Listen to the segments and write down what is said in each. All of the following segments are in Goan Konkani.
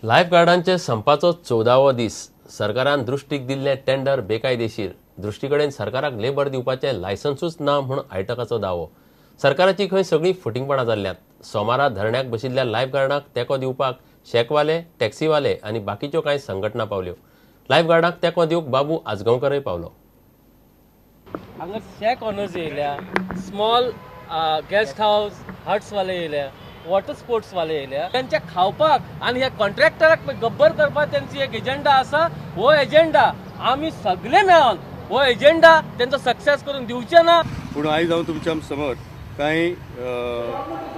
लायफ गार्डांचे संपाचो 14वो दीस. सरकारान दृष्टीक दिल्ले टेंडर बेकायदेशीर. दृष्टीकडेन सरकाराक लेबर दिवपाचें लायसन्सूच ना म्हूण आयटकाचो दावो. सरकाराची खंय सगळीं फटिंगपणां जाल्ल्यांत. सोमारा धरण्याक बशिल्ल्या लायफ गार्डांक तेंको दिवपाक शॅकवाले, टॅक्सीवाले आनी बाकीच्यो कांय संघटना पावल्यो. लायफ गार्डांक तेंको दिवंक बाबू आजगांवकरय पावलो. हांगा शॅक ऑनर्स येयल्या, स्मॉल गेस्ट हावस हट्सवाले येयल्या, वॉटर स्पोर्ट्सवाले येयल्या. त्यांच्या खावपाक आनी ह्या कॉन्ट्रॅक्टराक गब्बर करपाक त्यांची एक एजेंडा आसा. हो एजेंडा आमी सगळे मेळोन हो एजेंडा तेंचो सक्सेस करून दिवचे ना. पूण आयज हांव तुमच्या समोर कांय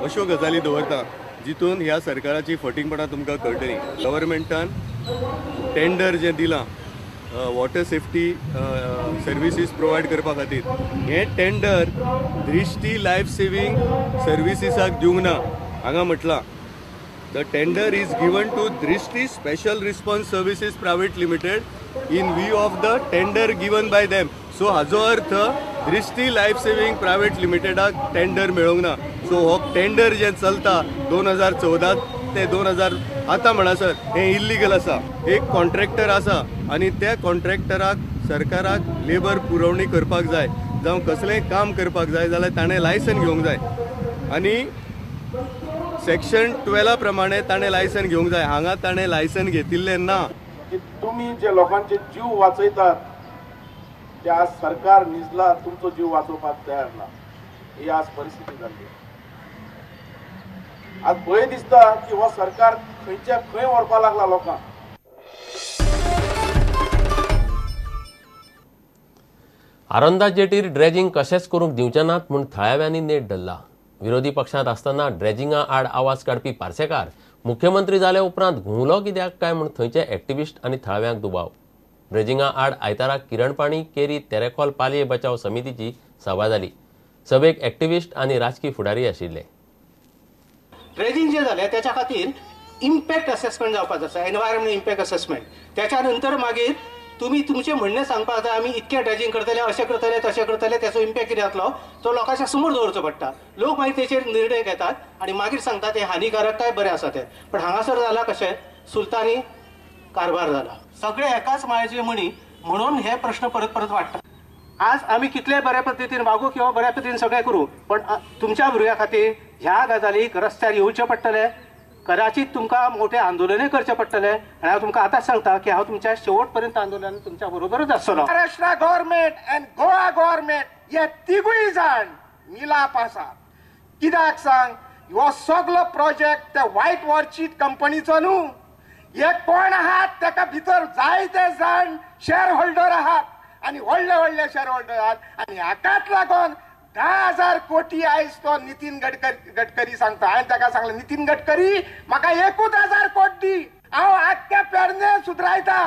अश्यो गजाली दवरता जितून ह्या सरकाराची फटींगपणां तुमकां कळटली. गव्हर्मेंटान टेंडर जें दिलां वॉटर सेफ्टी सर्विसीस प्रोवायड करपा खातीर, हें टेंडर दृष्टी लायफ सेव्हिंग सर्विसीसाक दिवंक ना. हांगा म्हटलां, the tender is given to Drishti special response services private limited in view of the tender given by them. So हाजो अर्थ दृष्टी लायफ सेव्हिंग प्रायव्हेट लिमिटेडाक टेंडर मेळोंक ना. सो हो टेंडर जें चलता 2014 ते 2000 आतां म्हणसर हें इल्लीगल आसा. एक कॉन्ट्रॅक्टर आसा आनी त्या कॉन्ट्रॅक्टराक सरकाराक लेबर पुरवणी करपाक जाय जावं कसलेंय काम करपाक जाय जाल्यार ताणें लायसन घेवंक जाय आनी सेक्शन 12 प्रमाणे ताणें लायसन घेवंक जाय. हांगा ताणें लायसन घेतिल्लें ना. की तुमी जे लोकांचे जीव वाचयतात ते आज सरकार निजला तुमचो जीव वाचोवपाक तयार ना. ही आज परिस्थिती जाल्ली. आज भंय दिसता की हो सरकार खंयच्या खंय व्हरपाक लागला लोकांक. आरोंदा जेटीर ड्रेजिंग कशेंच करूंक दिवचे नात म्हूण थळाव्यांनी नेट धरला. विरोधी पक्षांत आसतना ड्रेजिंगा आड आवाज काडपी पार्सेकार मुख्यमंत्री जाल्या उपरांत घुंवलो कित्याक काय म्हूण थंयचे एक्टिविस्ट आनी थळाव्यांक दुबाव. ड्रेजिंगा आड आयतारा किरणपाणी केरी तेरेखोल पालये बचाव समितीची सभा जाली. सभेक एक्टिविस्ट आनी राजकी फुडारी आशिल्ले. ड्रेजिंग जे जालें त्याच्या खातीर इम्पॅक्ट असेसमेंट जावपाचो आसा, एनवायरमेंट इम्पॅक्ट असेसमेंट. त्याच्या नंतर मागीर तुमी तुमचें म्हणणें सांगपाक जाय, आमी इतकें ड्रेजिंग करतले, अशें करतले, तशें करतले, त्याचो इम्पॅक्ट कितें जातलो तो लोकांच्या समोर दवरचो पडटा. लोक मागीर तेचेर निर्णय घेतात आनी मागीर सांगतात ते हानिकारक काय बरें आसा तें. पण हांगासर जालां कशें, सुलतानी कारभार जाला, सगळे एकाच माळ्याचे म्हणी म्हणून हे प्रश्न परत परत वाडटा. आज आमी कितले बऱ्या पद्दतीन वागू किंवा बऱ्या पद्दतीन सगळें करूं, पण तुमच्या भुरग्या खातीर ह्या गजालीक रस्त्यार येवचें पडटलें. कदाचित तुमकां मोठे आंदोलनय करचें पडटलें आनी हांव तुमकां आतांच सांगता की हांव तुमच्या शेवट पर्यंत आंदोलन तुमच्या बरोबरच आसतलो. Maharashtra government and Goa government हे तिगूय जाण मिलाप आसा. कित्याक सांग, हो सगलो प्रोजेक्ट ते व्हायट वॉर्चीड कंपनीचो न्हू. हे कोण आहात तेका भितर जायते जाण शेअर होल्डर आहात आनी व्हडले व्हडले शेअर होल्डर आहात आनी हाकाच लागून 10,000 कोटी आयज तो नितीन गडकरी सांगता. हांवें ताका सांगलें, नितीन गडकरी म्हाका 1,000 कोटी दी, हांव आख्खे पेडणे सुदरायता,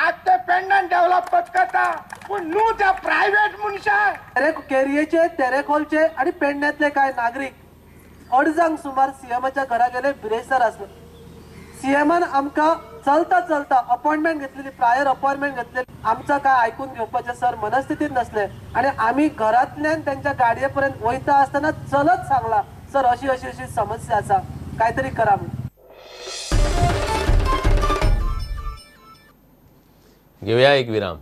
आख्खे पेडण्यान डेव्हलप करता, पूण न्हू त्या प्रायव्हेट मनशाक. केरयेचे, तेरेखोलचे आनी पेडण्यांतले कांय नागरीक अडजांक सुमार सीएमाच्या घरा गेले. बिरेस्तार आसलो. सीएमान आमकां चलता चलता अपॉइंटमेंट घेतलेली, प्रायर अपॉइंटमेंट घेतलेली. आमचं काय आयकून घेवपाचें सर मनस्थितीत नसले आनी आमी घरांतल्यान त्यांच्या गाडये पर्यंत वयता आसतना चलत सांगला, सर अशी अशी अशी समस्या आसा, कांयतरी करा म्हणून. घेवया एक विराम.